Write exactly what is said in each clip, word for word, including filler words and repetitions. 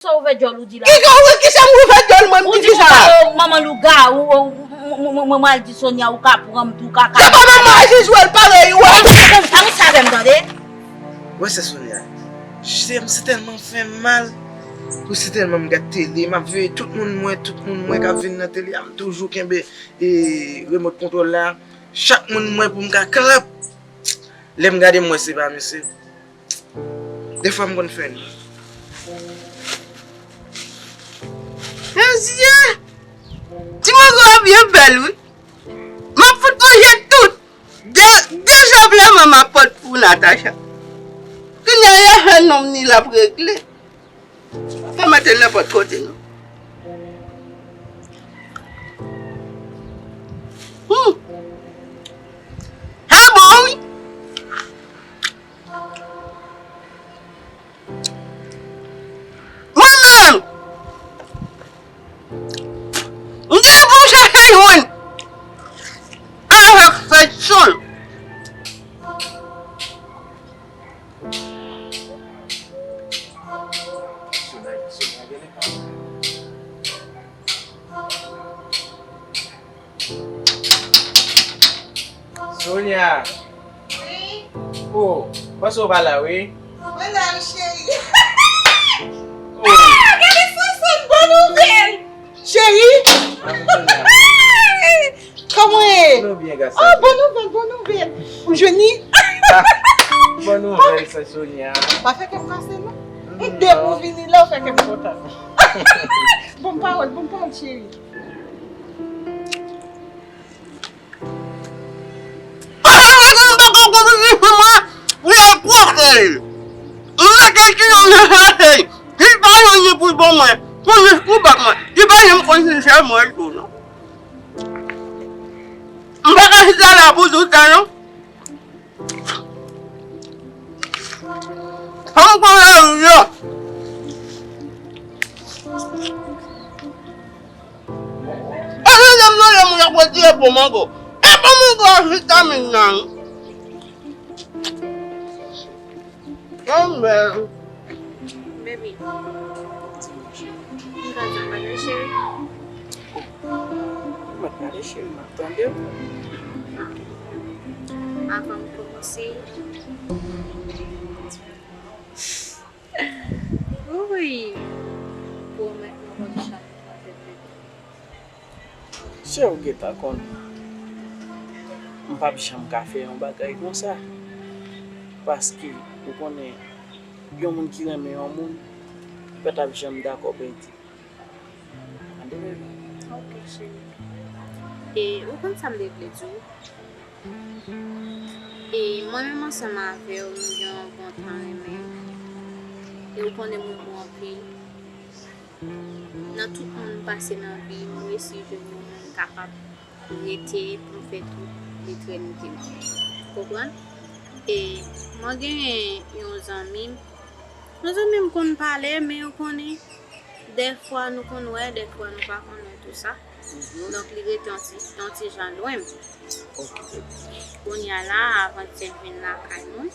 Sa ouvè djòl ou di la? Ki ka ouvè, ki sa m ouvè djòl mwen, m di ki sa? Ou di ou pale manman lougawou, ou, ou, ou, ou, ou, ou al di Sonia ou ka pran m tou kaka. Se pa manman a Jizwèl parèy ou a. Sa ou sa fè m tande? Wè sè Sonia, se, se tèlman fè m mal. Pou se tèlman m gad tele, m ap veye tout moun mwen, tout moun mwen k ap vin nan tele a, m toujou kenbe e, remòt kontwòl la. Chak moun mwen pou m ka klap. Lè m gade m wè se pa misye. Defwa m konn fè nwit. Mesye! Ti mango a byen bèl wi. M ap fout manje tout. De, de zòb la manman pot pou Natacha. Kounye a y a fè nonm ni l ap regle. Pa mete l nenpòt kote non. Hmm. Sa bon wi. Mwen menm, m gen pou m chache jwenn avèk fèt son. Sonia. Wi. Oh, panse w pa la, wi. Mwen la, wi, cheri. Oh. Ah, gade sa, se yon bon nouvèl. Cheri. Kòman w ye? Nou byen, gason. Oh, bon nouvèl, bon nouvèl. Ou jwenn li? Ah, bon nouvèl, sa, Sonia. Pa fè kè m kase, non. Non. Depi w vini la, w fè kè m kontan. Bon pawòl, bon pawòl, cheri. Mwen, mwen pa ka konprann fi mwen, li al pran kè l. M mete ti nonm nan chache l. Li pa jwenn li pou l ban mwen, pou li pou bat mwen. Li pa janm konn si l fè mwen tou non. M pa ka chita la pou tout sa non. Fò m konn lari a. Pase janm nan lè moun ap retire po mango. E po mango a vitamin nan. Janm bèl. Baby. M ka di yon bagay, cheri? M ap pale, cheri, m ap tande w. Avan m kòmanse. Wi. Pwomèt mwen konn chak fwa tèt bebe. Chè, ou gentan konn. M p ap janm ka fè yon bagay konsa. Paske, ou konnen, yon moun ki renmen yon moun, li pa t ap janm dakò pèdi. Tande, bebe? Ok, cheri. E, ou konn sa m te vle di w? E mwen menm ansanm avè w, nou gen yon bon tan renmen. E ou konnen m renmen w anpil. Nan tout moun m pase nan vi m, m resi jwenn yon moun m kapab rete pou m fè tout etènite m. Konprann? E mwen genyen yon zanmi m. Yon zanmi m konn pale, men ou konnen, dèfwa nou konn wè, dèfwa nou pa konn wè tou sa. Donk, li rete yon ti, yon ti jan lwen m. Ok, baby. Kounye a la, avantyè m vin lakay mwen.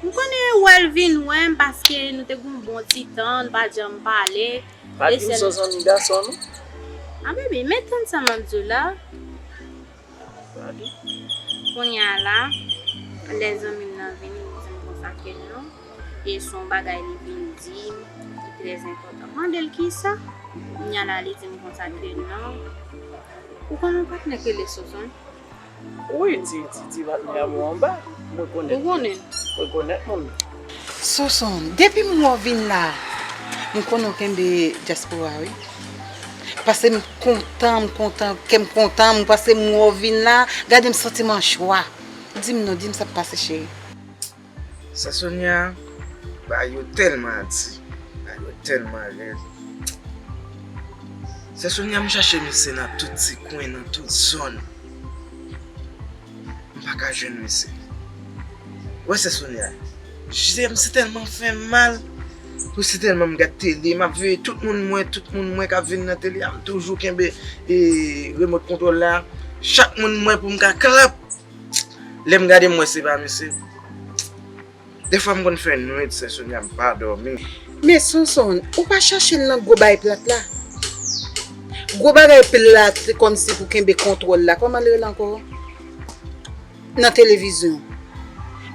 M konnen wè l vin wè m paske nou te gen yon bon ti tan, nou pa t janm pale. Pa di m se yon zanmi gason, non? A, baby, men tann sa m ap di w la. Kounye a la, lè zanmi m nan vini, li di m konsa ke non. E se yon bagay li vin di m ki trè enpòtan. Mande l kisa? Kounye a la, li di m konsa ke non. Ou konn yon patnè ki rele Soson? Wi, ti, ti, ti patnè a mwen anba. Mwen konnen. Ou konnen? Mwen konnen moun. Soson, depi m wè w vin la, m konnen w kenbe dyaspora, wi. Pase m kontan, m kontan, kè m kontan, m pase m wè w vin la, gade m santi m an jwa. Di m non, di m sa k pase, cheri. Sè Sonia, bagay yo tèlman di, bagay yo tèlman rèd. Sè Sonia, m chache misye nan tout ti kwen, nan tout zòn. M pa ka jwenn misye. Wè sè Sonia, jèm si tèlman fè m mal, pou si tèlman m gad tele, m ap veye tout moun mwen, tout moun mwen k ap vin nan tele a, m toujou kenbe e, remòt kontwòl la. Chak moun mwen pou m ka klap. Lè m gade m wè se pa misye. Defwa m konn fè nwit, sè Sonia, m pa dòmi. Men Sonson, ou pa chache l nan gwo bagay plat la? Gwo bagay plat, kòmsi pou kenbe kontwòl la, kòman l rele ankò? Nan televizyon.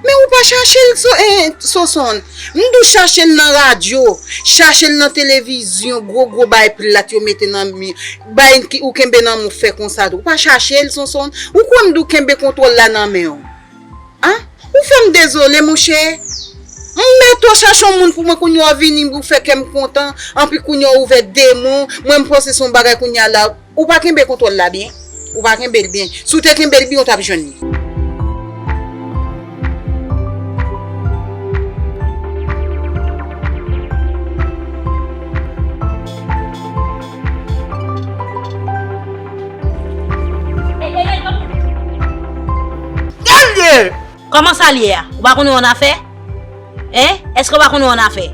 Men ou pa chache l, So- eh, Sonson. M di w chache l nan radyo, chache l nan televizyon, gwo gwo bagay plat yo mete nan mi, bagay ki ou kenbe nan men w fè konsa tou. Ou pa chache l, Sonson. Ou kwè m di w kenbe kontwòl la nan men w? An? Ou fè m dezole, monchè. M mete w chache yon moun pou mwen, kounye a w vini, ou fè kè m kontan, anpi kounye a w ouvè de men w, mwen m panse se yon bagay kounye a la, ou pa kenbe kontwòl la byen. Ou pa kenbe l byen. Si w te kenbe l byen, ou t ap jwenn li. Kòman sa l ye a? Ou pa konnen w annafè? Hein? Èske w pa konnen w annafè?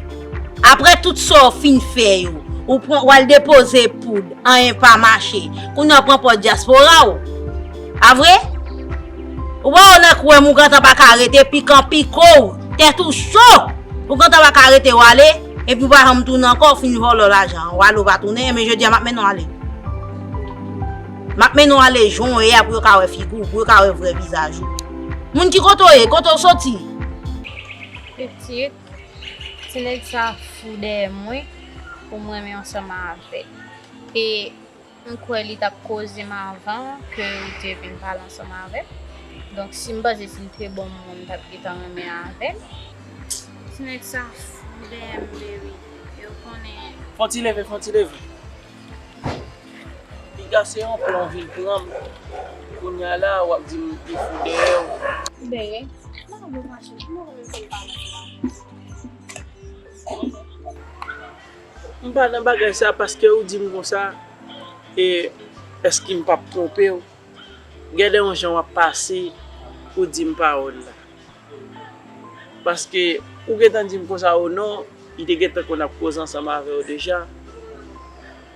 Apre tout sa w fin fè yo, ou pran, w al depoze poud, anyen pa mache. Kounye a w pran pòz dyaspora w. A vre? Ou pa wè nan kwen m ou gentan pa ka rete, pikan piko w, tèt ou cho. Ou gentan pa ka rete, w ale, epi w pa janm tounen ankò, w fin vòlò lajan an, w ale w pa tounen, men jodi a m ap mennen w ale. M ap mennen w ale jan w ye a pou yo ka wè figi w, pou yo ka wè vrè vizaj ou. Moun ki kote w ye, kote w soti? Pitit, ti nèg sa fou dèyè mwen pou m renmen ansanm avè l. E m kwè li t ap koze m avan ke ou te vin pale ansanm avè m. Donk, si m panse si l te bon moun, m t ap gentan renmen avè l. Ti nèg sa fou dèyè m, baby. E w konnen. Fon ti leve, fon ti leve. Piga se yon plan vin pran m. Kounye a la, w ap di m li fou dèyè w. Byen. Mwen pa vle mache, mwen pa vle fè l pale. M pa nan bagay sa paske ou di m konsa, e èske m p ap twonpe w? Gade yon jan w ap pase pou di m pawòl la. Paske ou gentan di m konsa o non, li te gentan konn ap koze ansanm avè w deja.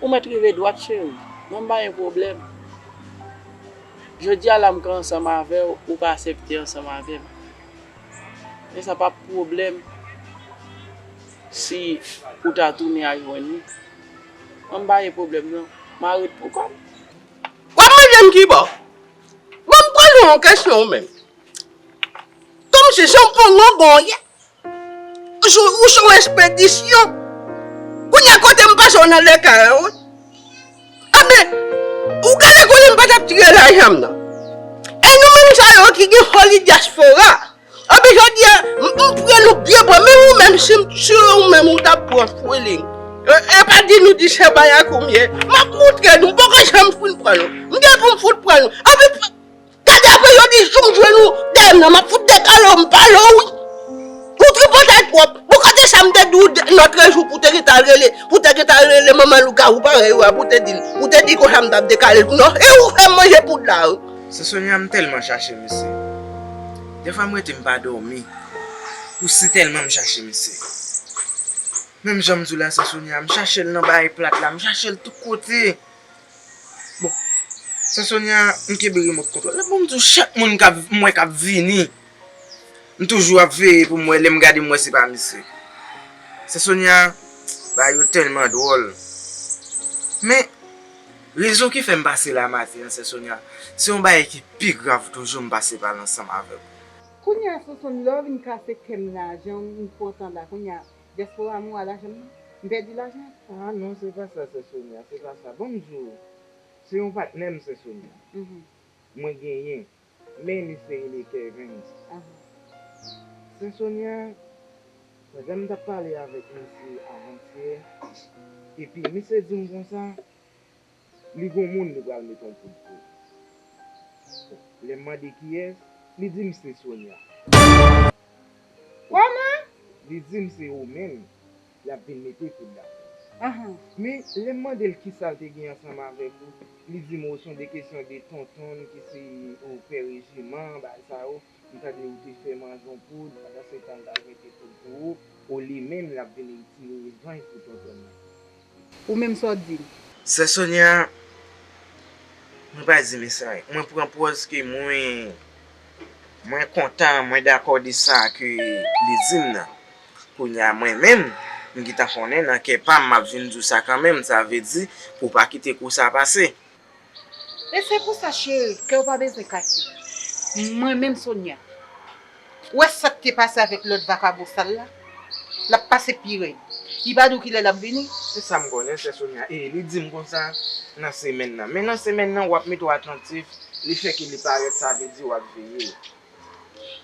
Ou mèt rive dwat, cheri. Mwen m pa gen pwoblèm. Jodi a la m ka ansanm avè w, ou pa aksepte ansanm avè m. Men sa p ap pwoblèm si ou ta tounen al jwenn li. Mwen m pa gen pwoblèm non. M a ret pou kò m. W ap mande m kibò? Bon, m poze w yon kesyon ou menm. Kòmsi se yon pon longon w ye. Ou sou, ou sou ekspedisyon. Kounye a kote m pase w nan lè kay an, wi. Anben, ou gade kote m pa t ap tire lajan m nan. E nou menm sa yo ki gen foli dyaspora. Anben jodi a, m, m pran nou byen pran, men ou menm, si m, si ou menm ou t ap pran fwiling. E, e pa di nou di se bayakou m ye. M ap moutre nou, m poko janm fin pran nou. M gen pou m fout pran nou. Anben, gade apre jodi jou m jwenn ou dèyè m nan, m ap fout dekale w, m pale w, wi. Ou tripotay twòp. Bon, kote sa m te di w de, lòtrejou pou te gentan rele, pou te gentan rele manman lougawou parèy ou a, pou te di l, pou te di konsa m t ap dekale l. Non, e ou fè m manje poud la, wi. Sè Sonya, m tèlman chache misye. Dèfwa m rete m pa dòmi. Pou si tèlman m chache misye. Menm jan m di w la, Sè Sonya, m chache l nan bagay plat la, m chache l tout kote. Bon, Sè Sonya, m kenbe remòt kontwòl la. Bon, m di w, chak moun k ap, m wè k ap vini, m toujou ap veye pou m wè, lè m gade, m wè se pa misye. Sè Sonya, bagay yo tèlman dwòl. Men, rezon ki fè m pase la maten an, Sè Sonya, se yon bagay ki pi grav toujou, m pase pa l ansanm avè w. Kounye a, Sonson, lè w vin kase kè m la, jan m kontan la, kounye a, dyaspora m ou a lajan m nan? M pèdi lajan? Ah non, se pa sa, Sè Sonya, se pa sa. Bon, m di w, se yon patnè m, Sè Sonya. Mhm. Mwen genyen, men misye rele Kevens. Aha. Sè Sonya, pandan m t ap pale avèk misye avantyè, epi misye di m konsa, li gon moun li pral mete yon poud pou li. Lè m mande kiyès, li di m se Sonya. Kòman? Li di m se ou menm l ap vin mete poud la pou ou. Ahan. Men, lè m mande l kisa l te gen ansanm avèk ou, li di m, o, se yon de kesyon de tonton l ki se, o, pè rejiman, bagay sa yo. M ta di ou te fè manje yon poud, pandan se tan l t al mete poud pou ou, o li menm l ap vin retire revanj pou tonton nan. Ou menm sa w di m? Sè Sonya, mwen pa di misye anyen. Mwen pran pòz ke mwen, mwen kontan, mwen dakò de sa ke li di m nan. Kounye a mwen menm, M gentan konnen nan kè pa m, m ap vin di w sa kanmenm, sa vle di pou w pa kite kou sa pase. E se pou sa, cheri, kè w pa bezwen kase. Mwen menm, Sonia, ou wè sa k te pase avèk lòt vakabon sal la? L ap pase pi rèd. Li pa di w kilè l ap vini? Se sa m konnen, sè Sonia. E li di m konsa nan semèn nan. Men nan semèn nan, w ap mete w atantif. Li fè ke li parèt, sa vle di w ap veye l.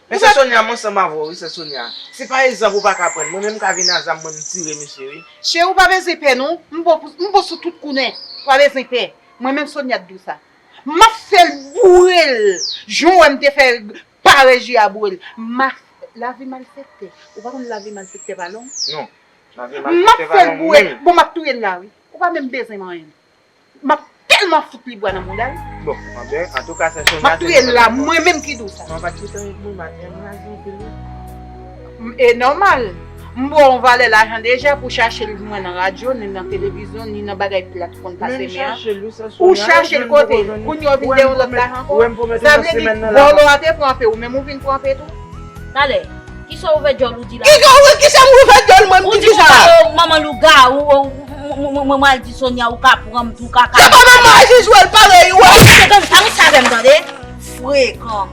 Men sè Sonia, m ansanm avè w, wi, sè Sonia. Si pa egzanp ou pa ka pran, mwen menm m ka vin a zam mwen, m tire misye, wi. Cheri, ou pa bezwen pè, non. M bon, m bon sou tout kounè. Ou pa bezwen pè. Mwen menm Sonia t di w sa. M ap fè l boure l. Jan w wè m te fè parèy Jira boure l. M ap, lavi malfektè. Ou pa konn lavi malfektè pa long? Non. Lavi malfektè pa long menm. M ap fè l boure. Bon, m ap touye l la, wi. Ou pa menm bezwen manyen l. M ap tèlman fout li bwa nan mouda l. Bon, anben, antouka, sè Sonia, m ap touye l la, mwen menm ki di w sa. Mwen pa t chita avèk mwen, m ap enraje anpil, wi. M- E nòmal. M ba w yon valè lajan deja pou chache l jwenn nan radyo, ni nan televizyon, ni nan bagay plat konn pase men an. Ou chache l kote? Kounye a w vin gen yon lòt lajan ankò? Sa vle di vòlò a te pran pe, ou menm ou vin pran pe tou? Talè, kisa w ouvè djòl ou di la? Kisa w, kisa m ouvè djòl mwen, m di kisa? Ou di ou pale manman lougawou, ou, ou, ou, ou, ou, ou al di Sonia ou ka pran m tou kaka. Se pa manman a Jizwèl pale, wi. Tann, tann sa avè m tande. Frekan.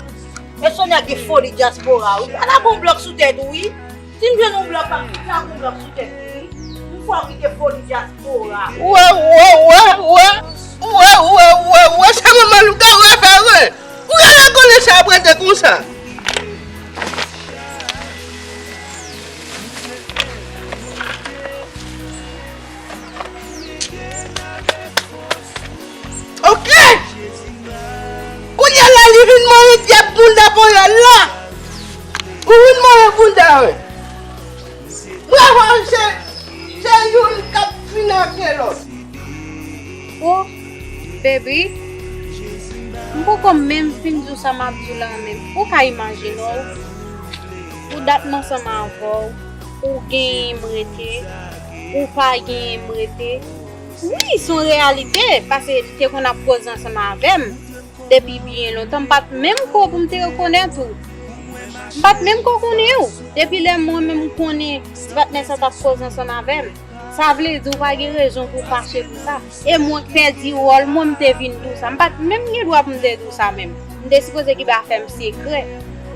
E Sonia gen foli dyaspora, wi. Pa lage yon blòk sou tèt ou, wi. Si m jwenn yon blòk, pa lage yon blòk sou tèt ou, wi. M fè w kite foli dyaspora. Wè, wè, wè, wè. Wè, wè, wè, wè. Se manman lougawou a fè, wè. Ou ka la konnen sa ap rete konsa. Ok! Kounye a la, li vin manyen dyab bounda ponyèl la. Ou vin manyen bounda, wi. Bravo, se, se youn k ap fini ak lòt. Oh, baby, m poko menm fin di w sa m ap di w la menm. Ou ka imajine w, pou dat m ansanm avè w, ou genyen m rete, ou pa genyen m rete. Wi, se yon reyalite, paske li te konn ap koze ansanm avè m depi byen lontan. M pa t menm ko pou m te rekonèt ou. M pa t menm ko konnen w. Depi lè mwen menm m konnen ti patnè sa t ap koze ansanm avè m, sa vle di w pa gen rezon pou w fache pou sa. E mwen k pèdi wòl mwen, m te vin di w sa. M pa t menm gen dwa pou m te di w sa menm. M te sipoze kebe afè m sekrè.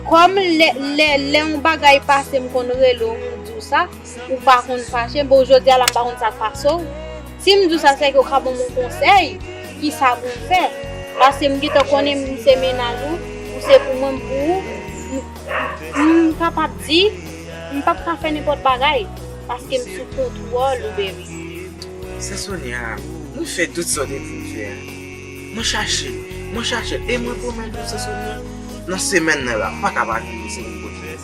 Kòm lè, lè, lè yon bagay pase m konn rele w, m di w sa, ou pa konn fache. Bon, jodi a la, m pa konn sa k pase w. Si m di w sa, se ke w ka ban m yon konsèy, kisa pou m fè. Paske m gentan konnen m se mennaj ou, ou se pou mwen, m pou ou. M, m kapab di, m p ap ka fè nenpòt bagay, paske m sou kontwòl ou, baby. Sè Sonia, mwen fè tout sa w te di m fè a. Mwen chache l, mwen chache l, e mwen pwomèt ou, sè Sonia, nan semèn nan la, m pa ka pa vini sou kote.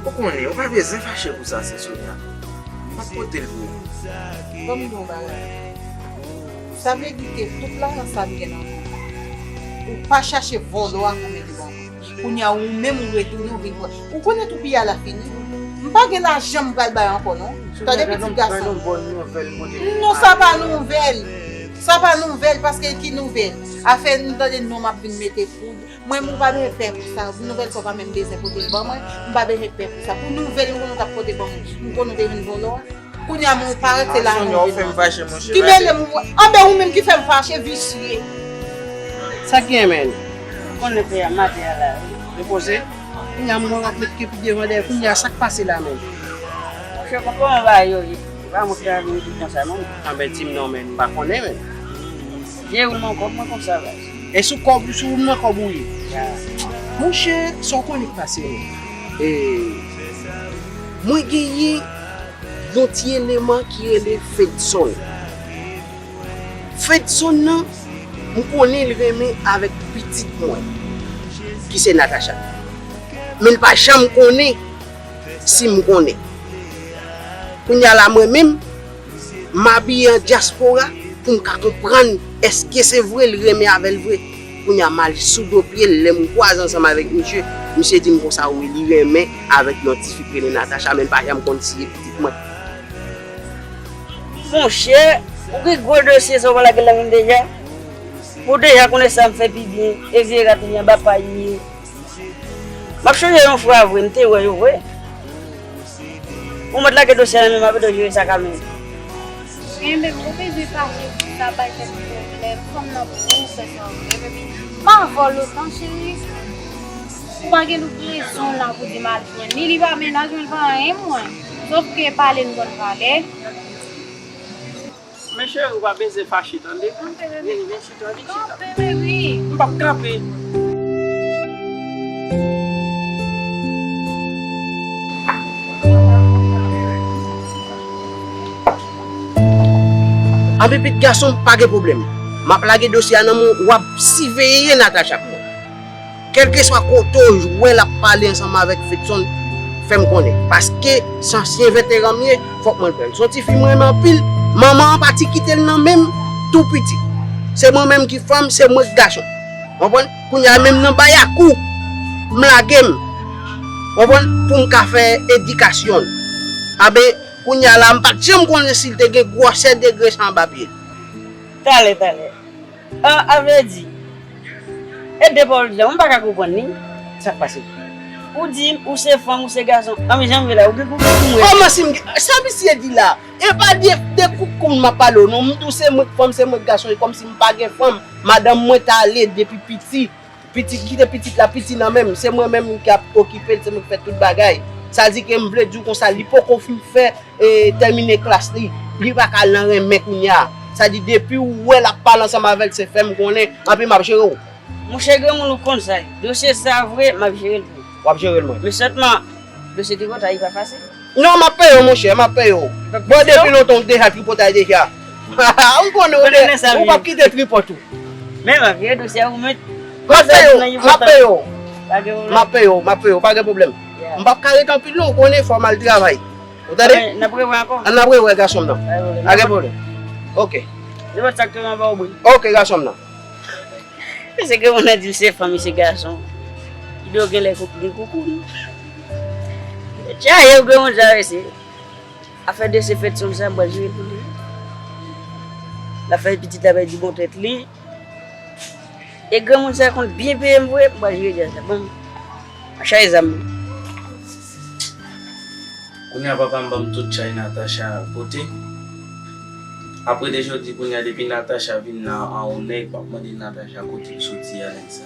Ou konnen, ou pa bezwen fache pou sa, sè Sonia. M ap pote l pou ou. Ban m di w yon bagay. Sa vle di ke tout lajan sa m gen nan men m, ou pa chache vòlò a pou mete ban mwen. Kounye a, ou menm ou retounen, ou vin pran. Ou konnen tou piya la fini. M pa gen lajan m pral bay ankò, non. Tande pitit gason. Non, sa pa nouvèl. Sa pa nouvèl, paske ki nouvèl? Afè nou tande non m ap vin mete foud. Mwen, m pa bezwen pè pou sa. Nouvèl sa w pa menm bezwen pote l ban mwen. M pa bezwen pè pou sa. Pou nouvèl, m konnen w t ap pote ban mwen. M konnen w te vin vòlò a. Kounye a, men w parèt, se la nou vin. Ki mele m, anben ou menm ki fè m fache, visye. Sa k gen, menn? Ou konnen pè a, maten a la. Repoze. Kounye a, m wè w ap met ke pi devan dèyè. Kounye a, sa k pase la, menn? Monchè, konprann bagay yo ye. Se pa mwen ki ta vin di konsa, non. Anben, di m non, menn. M pa konnen, menn. Byen, ou nan kòb mwen konsa, baz. E sou kòb, sou ou nan kòb ou ye? Ya. Monchè, sa w konnen k pase, menn? E, mwen genyen yon ti eleman ki rele Fedson. Fedson nan, m konnen l renmen avèk pitit mwen, ki se Natacha. Men l pa janm konnen si m konnen. Kounye a la, mwen menm, m abiye an dyaspora pou m ka konprann èske se vre l renmen avè l vre. Kounye a, m al sou do pye l, lè m kwaze ansanm avèk misye, misye di m konsa, wi, li renmen avèk yon tifi k rele Natacha, men l pa janm konn si e pitit mwen. Monchè, ou gen gwo dosye sa w pa lage l nan men m deja? Ou deja konnen sa m fè pi byen, e vye rat li anba pay li ye. M ap chonje yon fwa vre, m te wè yo vre. Ou mèt lage dosye a nan men m, apre tou jere sa kanmenm. Enben, ou bezwen fache pou sa bay tèt pwoblèm. Fanm nan pou ou fè sa w vle, baby. Pa vòlò tan, cheri. Ou pa gen tout rezon la pou di m al jwenn li. Li pa mennaj mwen, li pa anyen mwen. Sòf ke pale n konn pale. Men cheri, ou pa bezwen fache, tande? Kanpe, bebe. Vini, vin chita, vin chita. Kanpe, bebe. M p ap kanpe. Anpil pit gason, pa gen pwoblèm. M ap lage dosye a nan men w, w ap siveye Natacha pou mwen. Kèlkeswa kote w wè l ap pale ansanm avèk Fedson, fè m konnen. Paske se ansyen veteran m ye, fòk mwen pran l. Se yon tifi m renmen anpil, manman an pati kite l nan men m tou piti. Se mwen menm ki fanm, se mwen k gason. Konprann? Kounye a menm nan Bayakou, m lage m. Konprann? Pou m ka fè edikasyon l. Anben, kounye a la, m pa t janm konnen si l te gen gwosè degre sa anba pye l. Talè, talè. Ah, a vle di, e de pawòl di la, mwen pa ka konprann li. Sa k pase? Ou di, ou se fanm, ou se gason. Anben, jan m ye la, ou gen koukou pou mwen. Kòman si m gen, sa misye di la? E pa de, de koukou m ap pale w, non. M di w se mwen k fanm, se mwen k gason. E kòmsi m pa gen fanm. Madanm mwen t ale depi piti. Pitit, kite pitit la piti nan men m. Se mwen menm ki ap okipe l, se mwen ki fè tout bagay. Sa di ke m vle di w konsa, li poko fin fè, e, tèmine klas li. Li pa ka al nan renmen kounye a. Sa di depi w wè l ap pale ansanm avè l, se fè m konnen. Anpi m ap jere w. Monchè granmoun, ou konn sa ye. Dosye sa vre, m ap jere l pou ou. W ap jere l, mwen. Men sèlman, dosye tripotay pa fasil. Non, m ap peye w, monchè, m ap peye w. Bon, depi lontan, w deja tripotay deja. M konnen w de, ou p ap kite tripot ou. Men m ap jere dosye a pou mwen. M ap peye w, m ap peye w. M ap peye w, m ap peye w, pa gen pwoblèm. M p ap ka rete anpil non, ou konnen fò m al travay. Ou tande? N ap rewè ankò. An n ap rewè, gason m nan. Pa gen pwoblèm. Ok. Nenpòt sa k tonbe anba w bri. Ok, gason m nan. Mesye granmoun nan di l se fanm, li se gason. Li dwe genlè kou-, gen koukou, non? Tchaye granmoun sa, mesye. Afè de se Fedson sa, m pral jere pou li. L ap fè pitit la pèdi bon tèt li. E granmoun sa konn byen peye m vre, m pral jere djaz la. Bon, m ap chache zam mwen. Kounye a papa m ban m tout chay Natacha pote. Apre de jodi, kounye a depi Natacha vin la an on nèg, m ap mande Natacha kote l soti a nèg sa.